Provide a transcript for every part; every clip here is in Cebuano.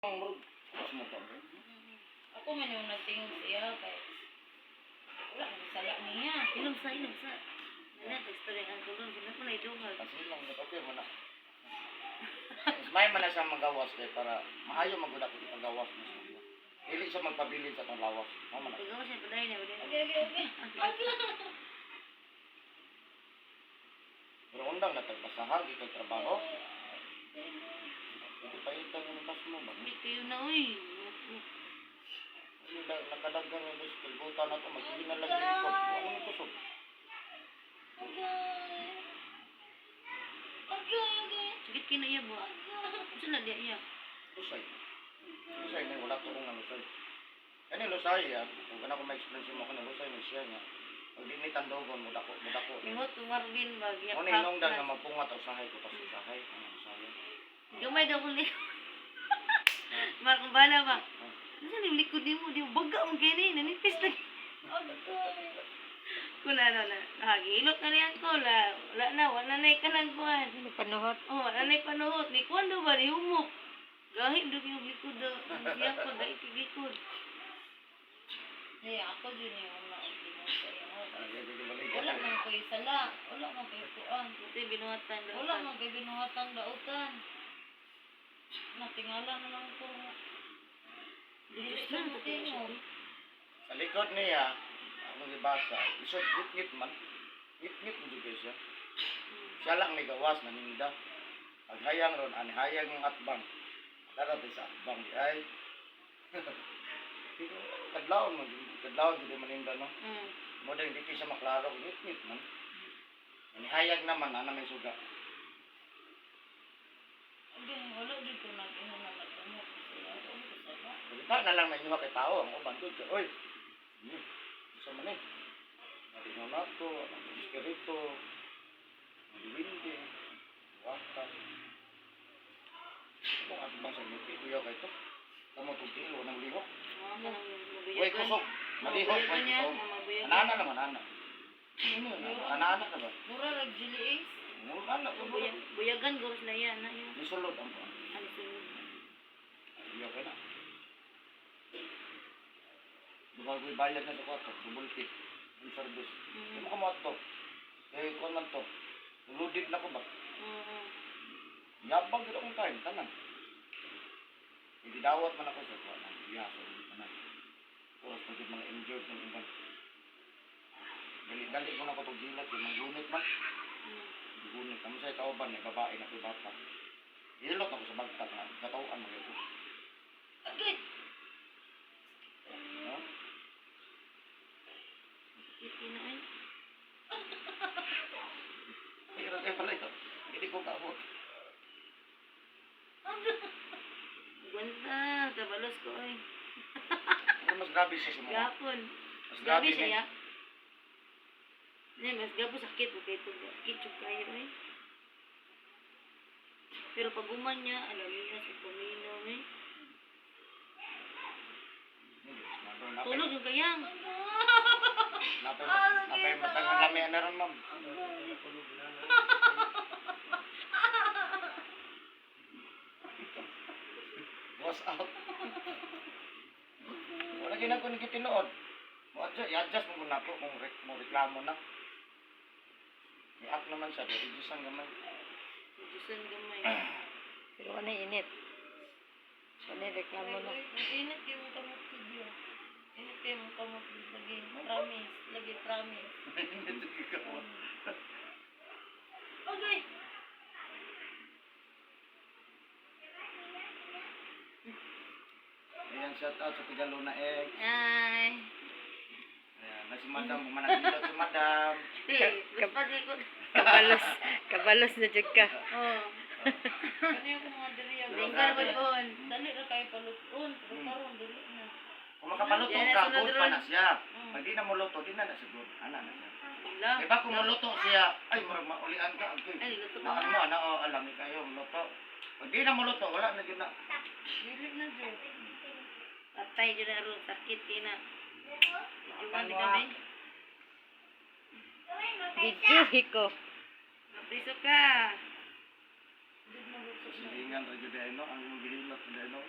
Murag, mas mo pa ba? Ako man yung nagtingog sa iya kay wala man sala niya. Inom sa, inom sa. Nana, tekstura yung alcohol. Sino pa na idungag? Kasi lang, okay mo na. Mas may man na siya magawas kay para maayo magud ako ipagawas mo sa iya. Dili siya magpabilin sa atong lawas. Mao man na. Pagawa siya, padayon na, padayon na. Okay. Pero undang na tagpasahag ikay trabaho. Ito pa itang yung tas mo ba? Hindi kayo na, uy. Ano da nakadagan yung dos kilbuta na to magsige na lang lingkod. Ano ni kusog? Agay. Agay, agay. Sakit kayo na iya ba? Saan na diya iya? Lusay. Lusay na wala tuong nga lusay. Kani lusay ya, kung kana ko ma-explain sa mo kani lusay ni siya nga. Pag di ni tandogon mo dako, mo dako. Ingot, Marvin ba? Giyak Mo ni inongdan nga magpungat usahay ko tas usahay, ano usahay. Gamay daw kong likod. Mark, kung bala ba? Ano sa likod ni mo? Di mo baga mo gani. Nanipis na. Agay. Kung ano na. Nahagilot na niyan ko. La, wala na. Wala na ikanan kuhan. Ano panuhot? Oh, wala na panuhot. Ni kuhan daw ba? Ni humok. Gahit daw yung likod daw. Ang Siya pa, gahit yung likod. Hey, ako yun yung nagtingog sa iya. Wala man ko'y sala. Wala man ko'y kuan. Ito yung binuhatan daw. Wala man ko'y binuhatang dautan. Natingala na lang ko. Dili Diyos siya lang, motingog. Sa likod niya, akong gibasa, isod ngit man. Ngit-ngit mo jud siya. Siya lang may gawas naninda. Paghayang ron, anihayang yung atbang. Dara sa atbang di ay. Kadlawon mo, kadlawon jud maninda no. Mo din di kay siya maklaro, ngit-ngit man. Anihayag naman ana may suga. Agay, wala jud ko nag-ingon na nagtumok sa iya. Wala ko sala. Balita na lang na inyo kay tao ang uban jud kay oy. Sa man eh. Natingaw na to, ang espiritu, ang diwindi, waka. Kung ato bang sa ngiti, kuya kay to. Kamo tugtilo ng lihok. Way kusog. Malihok, way kusog. Anana naman, ana. Ano yun? Ana-ana na ba? Mura rag Jilly Ace. Mura ana. Buyagan, guros na yan. Na yan. Nisulod ang kuan. Ano sunod? Iyo kay na. Dugal ko'y bayad na sa kwarto, double pay. Yung service. Hindi mo kamo ato. Eh, kuan man to. Loaded na ko ba? Oo. Yabang gid akong time, tanan. Igidawat man ako sa kuan ang iya sa tanan. Oras pa gid mga injured ng iban. Dali-dali ko na ko tog gilat, yung mga gunit man. Gunit kamo sa kauban may babae na ko'y bata. Ilot ako sa bagtak nga katawan mga ito. Agay. No? Sakit kayo na ay. Pero kay pala ito. Hindi ko kaabot. Gwanta, tabalos ko ay. Pero mas grabe siya sa mga. Gapon. Mas Grabe grabe siya ni. ya. Hindi, mas gabo sakit. Okay, ito. Sakit yung kayo eh. Pero pag uman niya, alam niya sa paminaw eh. Tulog yung kayang. Napay mas napay mas daghan lami na ron, ma'am. Was out. Wala gina ko ni gitinuod. Mo adjust, i-adjust mo muna ko kung mo reklamo na. I-up naman siya, pero adjustan gamay. Diyosan gamay. Pero ano init? Ano reklamo na? Init kayo mong kamot video. Init kayo mong kamot lagi. Promise. Lagi promise. Agay. Ayan, shout out sa Tigaluna X. Ay. Ayan, na si Madam, managilot si Madam. Di, mas pati ko. Kabalos. Kabalos na jud ka. Oo. Ano yung mga diri Pero Lingkar grabe. balbon. Dali ra kayo paluton. Pero karon dili na. Kung makapaluto Yan, ka, sunod good pa ron. na siya. Pag di na muluto, di na na siya good. Ana na siya. Wala. Diba kung muluto siya, ay, murag maulian ka. Okay. Ay, luto Na ano mo, ana, oh, alam kayo, muluto. Pag di na muluto, wala na yun na. Dili na jud. Patay dyan na ron. Sakit kayo na. Medyo mali kami. Video hiko. Mapriso ka. Silingan, radyo dahil no, ang gihilot dahil no.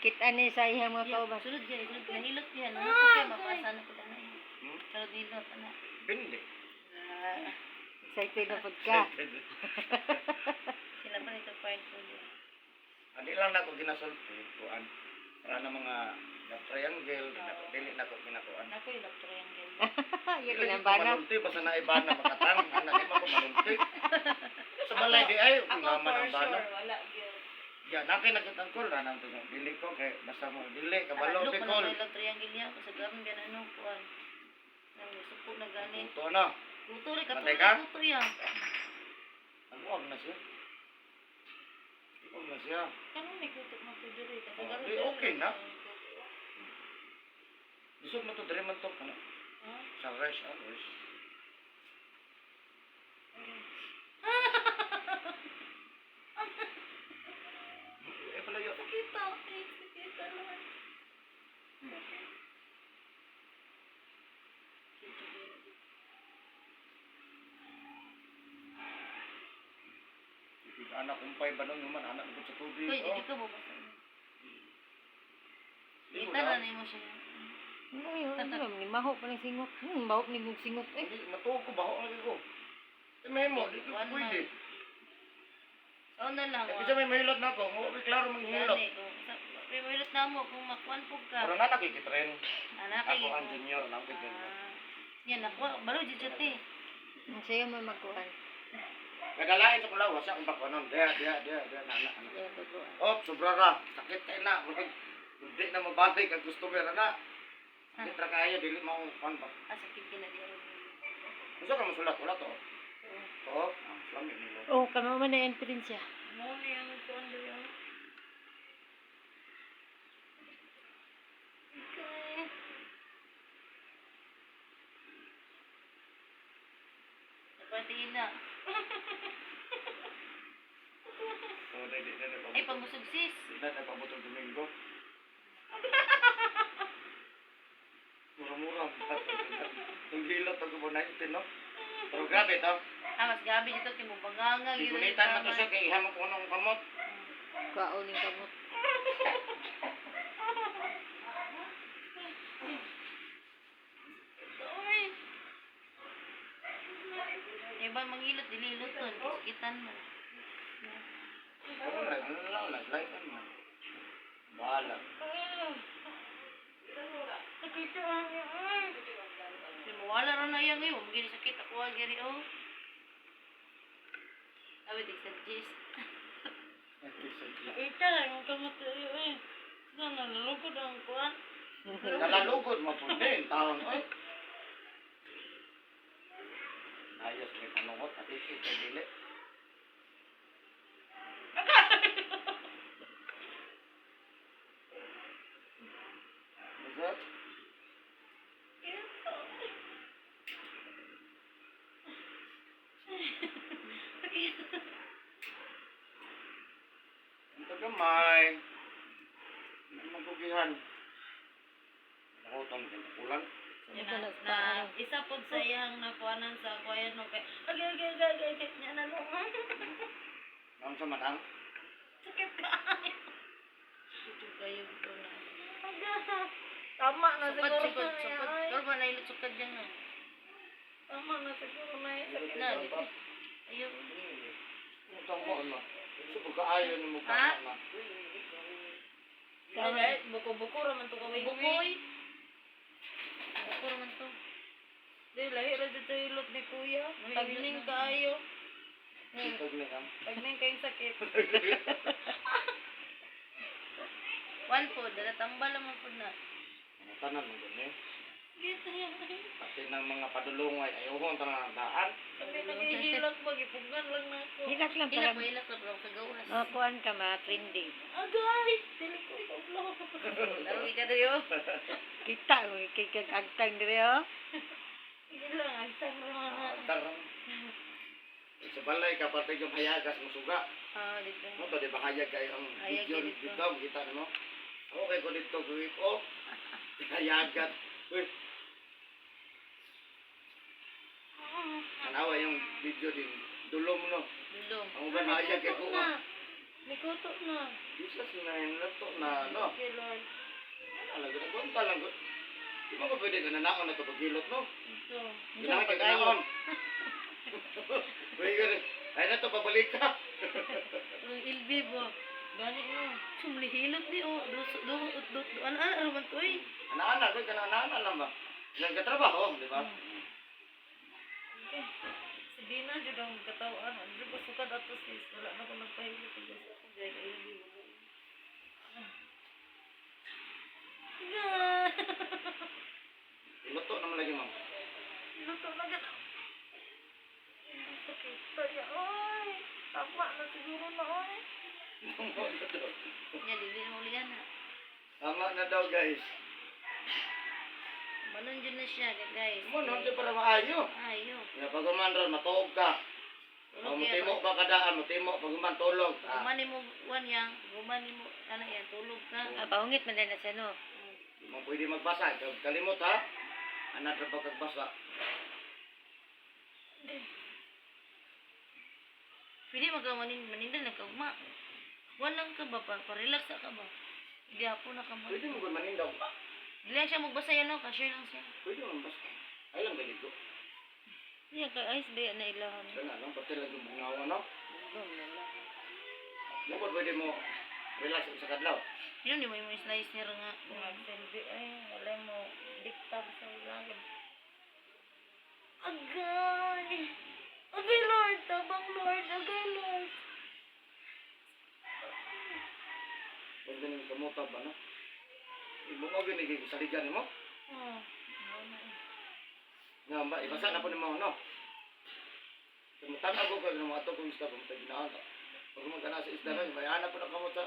Kita ni sa iyang mga kauban. Sulod yan, sulod. Nahilot yan. Ano ko kayo, mapasa na ko na. Hmm? Sulod hilot, ana. Bindi. Ah, Excited na pud ka. sila pa nito part ko yun. Andi lang nako ginasulti kuan. Para na mga love triangle, di nako dili nako ginakuan. Nako yung love triangle. Iya Dili ko kinambana. manulti basta na ibana makatang ana di man ko manulti. Sa balay di ay Ako naman for ang bana. sure, wala gyud. Ya nakay nagkatangkol ra nang tunog. Dili ko kay basta mo dili kabalo Look, bikol. ano love triangle niya. Kasi grabe yan, ano, kuan. Nang suko na gani. Ito na. Kuto rin, Patay katulad ka? kuto yan. Ang na siya. Huwag na siya. Kanang may kuto na ko diri. Oh, di, okay na. Lisod mo to diri man to ano. Ha? Sa rush, ah, rush. Eh, palayo. Sakita. Ay, sakita lang. Anak kumpay ba nung human anak ko sa tubig. Uy, Oh. di ka bubasa. Di mo Kita na. na nimo siya. Ano yun? Ano ni maho pa ng singot. Baho ni mong singot eh. Hindi, matuog ko, baho lagi ko. Eh, may mo, di ko pwede. So na lang. Eh, bisa may mahilot na ako. Okay, klaro manghilot. Gani, kung may mahilot na mo kung makuan pug ka. Pero na nakikitren. Anak Ako ang junior, na ako junior. Yan ako, balo jud siya te. Ang Siya man magkuan. Nagalain sa kulaw, wasa akong bakuanon. Diya, diya, diya, diya, na, na, na. Iya duguan. Oh, sobra ra. Sakit kay na. Murag, hindi na mabalik ang customer na. Hindi tra kaya, dili mo kuan ba. Ah, sakit kina di aron. Gusto ka masulat, wala to. To, ang lamig nilo. Oh, kamo man na entrance siya. Mo ni ang kuan diri. oh. Okay. Pati na. So, di, di, di, di, Ay, pangusog sis. Di na, nagpabutong Domingo. Mura-mura. Ang hilot ang kubo 19, no? Pero grabe to. Ah, mas grabe dito kay mo banganga gyud. Gunitan mo to siya kay iha mo kunong kamot. Kaon ning kamot. Oy. Iba manghilot dili hiloton, sakitan man. Ano lang, ano lang, laglayan mo. Bahala. Sakita ang ay. Di mo wala ra na yan ngayon, gini sakit ako ah, giri oh. Abi di sa gist. Sakita ang kamot diri eh. Na nalulugod ang kuan. Nalalugod mo po din, taon. Oy. Ayos kay panungot, at ito kay dili. Is that? Ito gamay. Magugihan. Nakutong ulan. Na, na, isa pod sa iyang nakuanan sa kuyan no kay agay agay agay agay agay niya na lang. Naon sa manang? Sakit ka. Ito kayo ko na. Aga. Tama na Sukad, siguro sukad, na sukad. ay. Pero ba nailot sukad yan na? Tama na siguro na ay. Sakit Na, dito. Ayun. Utang mo ano? Sa pagkaayo ni mo ka Ha? na. Tama. Buko-buko ra man to kaway. Bukoy. Buko raman to. Di lahi ra dito hilot ni kuya. Lahi Tagning hilot na. kaayo. Tag ni ang. Tagning kayong sakit. One po, dala tambal naman po na. Ano tanan mo gani? Gito yan. Pati ng mga padulungay ayuhon tanan ang daan. Kami naghihilak ba gipugnan lang na ako. Hilak lang Hilak para po, hilak po, pero sa gawas. makuan ka ma trending. Agay, dili ko ikaw. Laro ka diri oh. Kita mo kay kag agtang dire oh. Sige lang, agtang lang. Tarang. Sa balay ka pati yung hayagas mo suga. Ah, dito. Mo to di ba hayag kayo ang Hayag video dito. dito kita nimo. Okay ko dito kuwip oh. Hayagat. Uy. Tanawa yung video din. Dulom no. Dulong. Ang uban hayag kay ko. Na. Nikuto na. Jesus na luto na, no? Thank you, Lord. Ano lang, ginagwanta lang. Di ba ko pwede ka nanaon na ito paghilot, no? Ito. Ginamit ka ganaon. Pwede ka rin. Ay na to, pabalik ka. Ang ilbi ba? Gani no. Sumlihilot di oh. Do do do do ano ano ano man to eh. Ana-ana, kaya ka na-ana lang ba? Yan ka trabaho, di ba? Okay. Si Dina, jud ang katawan. Ano ko sukad ato sis. Wala na ko nagpahilot. Sa akong Dahil ilbi mo. Iluto naman lagi, ma'am. Luto na gana. Sakit pa niya. Oy! Tama na siguro na, oy. Nya dili mo ulian na. Tama na daw, guys. Manon jud na siya guys. Mo, no, di para maayo. Ayo. Ya, pag uman ron, matuog ka. Tulog O, kaya. mutimo ba kadaan, mutimo, pag uman tulog. Ah, Guman mo wan yang, guman mo ana yan tulog ka. Ah, paungit man na siya, no? Di mo pwede magbasa. Ikaw, kalimot, ha? Anak na ba kagbasa? Pwede magka manin maninda na kaugma. Wan lang ka ba pa, pa-relax ka ba? Hindi hapon na ka mo. Pwede mo gud manindaw. Dili lang siya magbasa yan no, cashier lang siya. Pwede mo basta. Ay lang galit ko. Iya, kay ayos ba na ilahan? Sana lang, pati lang yung bungawa, no? Bugong na lang. Mo pwede mo relax sa kadlaw. Yun, di mo yung slice niya nga. Magsilbi ay wala mo dikta sa ulan. Agay! Agay Lord! Tabang Lord! Agay Lord! Pwede nang kamuta ba, no? Ibungaw yun, saligan mo. Oh, ano na eh. Nga ba, ibasa na po ni mo, no? Tanaw ko kag mga ato kong isda, kung taginaan. Pag magkana sa isda lang, may anak po na kamuta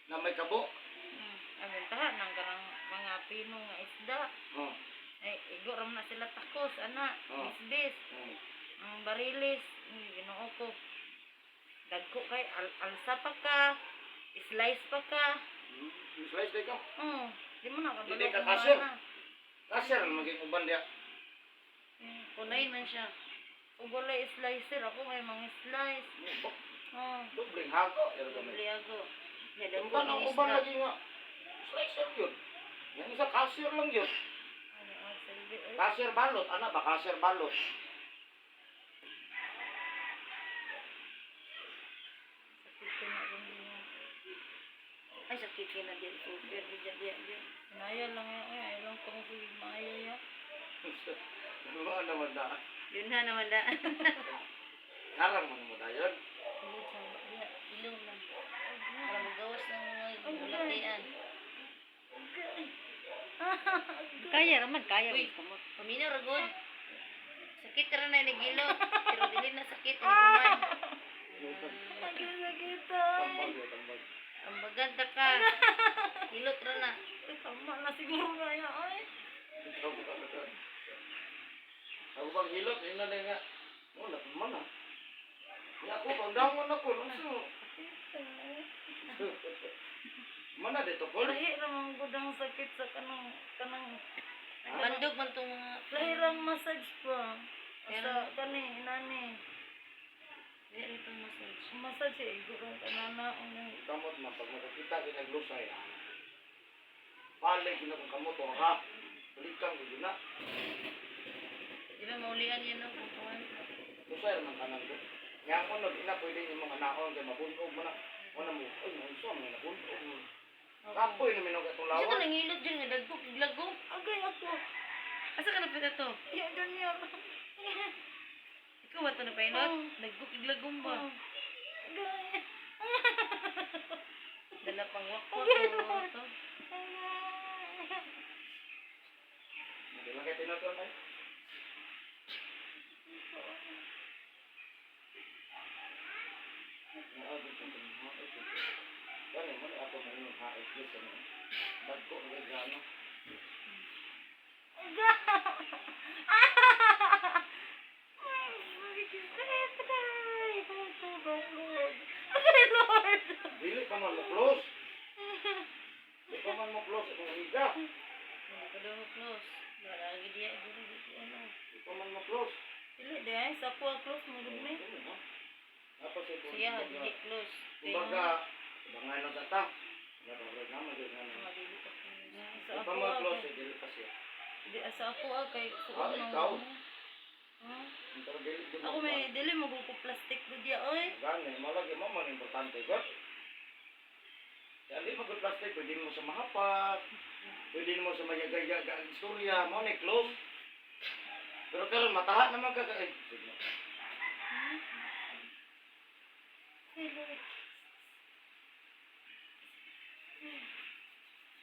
na may kabo. Amin tahan ng kanang mga pino nga isda. Oh. Ay, igo ram na sila takos, ana, Oh. bisbis, Oh. ang barilis, Ginoo ko. Dagko kay alsa pa ka, slice pa ka. Slice day ka. Oh, di mo na kabalo Hindi ka kung kasir. ano. Kasir, maging uban diya. Kunain man siya. Ug walay slicer ako may mga slice. Oh. Dobleng hago. Pero kami. Liago. Yung ba ang uban lagi nga? Slicer yun. Yung isa kasir lang yun. Ano ang silbi ay. Kasir balot. Ano ba? Kasir balot. Sakit ko na rin niya. Ay, sakit ka na din. Super, di dyan, di dyan. Naya lang yan, ay, ay lang kung sige maayo ya. Ano ba naman na? Yun na naman na. Harang man mo dayon. Ilong sa diya, ilong lang. Para magawas ng mga bulatian. Kaya raman, kaya. Uy. Kamot. Paminaw ra gud. Sakit ra na nagilo. Pero dili na sakit ang kuman. Sakit sakit ay. Tambag yun, tambag. Ang baganda ka. Hilot ra na. Ay, Tama na siguro na ya ay. Ako bang hilot, yun na din nga. Wala pa man ah. Ya ako, pandangon ako. Nung Mana dito, Paul? Lahi ra man gud ang sakit sa kanang kanang Bandog man tong mga lahi ra ang massage pa. Sa kani inani. Meron itong massage. Massage eh, iguro kanana ang Kamot man, pag makakita, kinaglusay. Ah. Palay, ginakong kamot, oh, ha? Balikan ko yun na. Di ba maulian yan no? Kung kuwan. Lusay man kanan ko. Nga ako, no, di na pwede yung mga naon, kaya mabunog mo na. Wala mo, ay, maunsa, may nabunog mo. Kapoy na minog atong Isa lawa. ka nangilot dyan nga dagko glago. Agay ako. Asa ka napita to? Ya Junior. Ikaw ba to na painot? Oo. Dagko glagong ba? Oh. Agay. Dala pang wakwak Okay, o Lord. to. Agay. Hindi lang kayo tinutuan ay. Gani mo ni ako mo yung hait dito no. Dagko ang gano. Agay Lord. Dili pa man mo close. Di pa man mo close akong higa. Hindi ko daw close. Wala lagi diya dili dito ano. Di pa man mo close. Dili di ay sa ako ang close mo gud mi. Tapos ito. Sige Iya, dili close. Kay Kumbaga, bangan lang sa ta. Nakabrag na magyud nga na. madili pa close. Sa Kung ako pa mga ah, close, eh, dili pa siya. Di sa ako ah kay Ah, suon man. ikaw? Ha? Pero dili dili Ako may dili mo ko plastic gud ya oy. Gani, mo lagi mo man importante god. Kaya di mo plastic, pwede mo sa mahapak, pwede mo sa mayagayaga ang istorya, mo ni close. Pero karon mataha naman ka eh. Sige. Ay, Lord.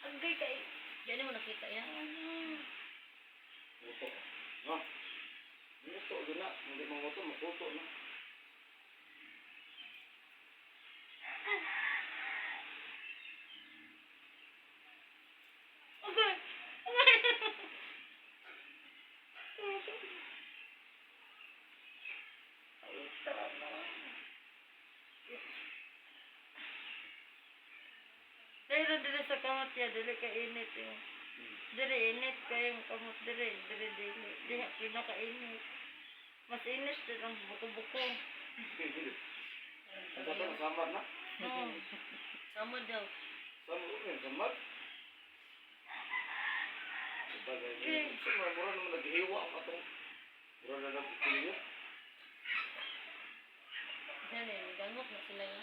Agay kay Di mo nakita ya. Muto. No. Muto gyud na, hindi mo muto, makuto na. Agay. Agay. Ay, tara na. Dahil dili sa kamot ya, dili ka init eh. Dili init kayong kamot dili, dili dili. Diha pinakainit. Mas init din ang buko-buko. Ang sa to, samar na. No. Samo daw. Samar, eh, samar. Bagay. Mura mura naman naghiwa ang atong mura na naghiwa. Dali, gangok na sila ya.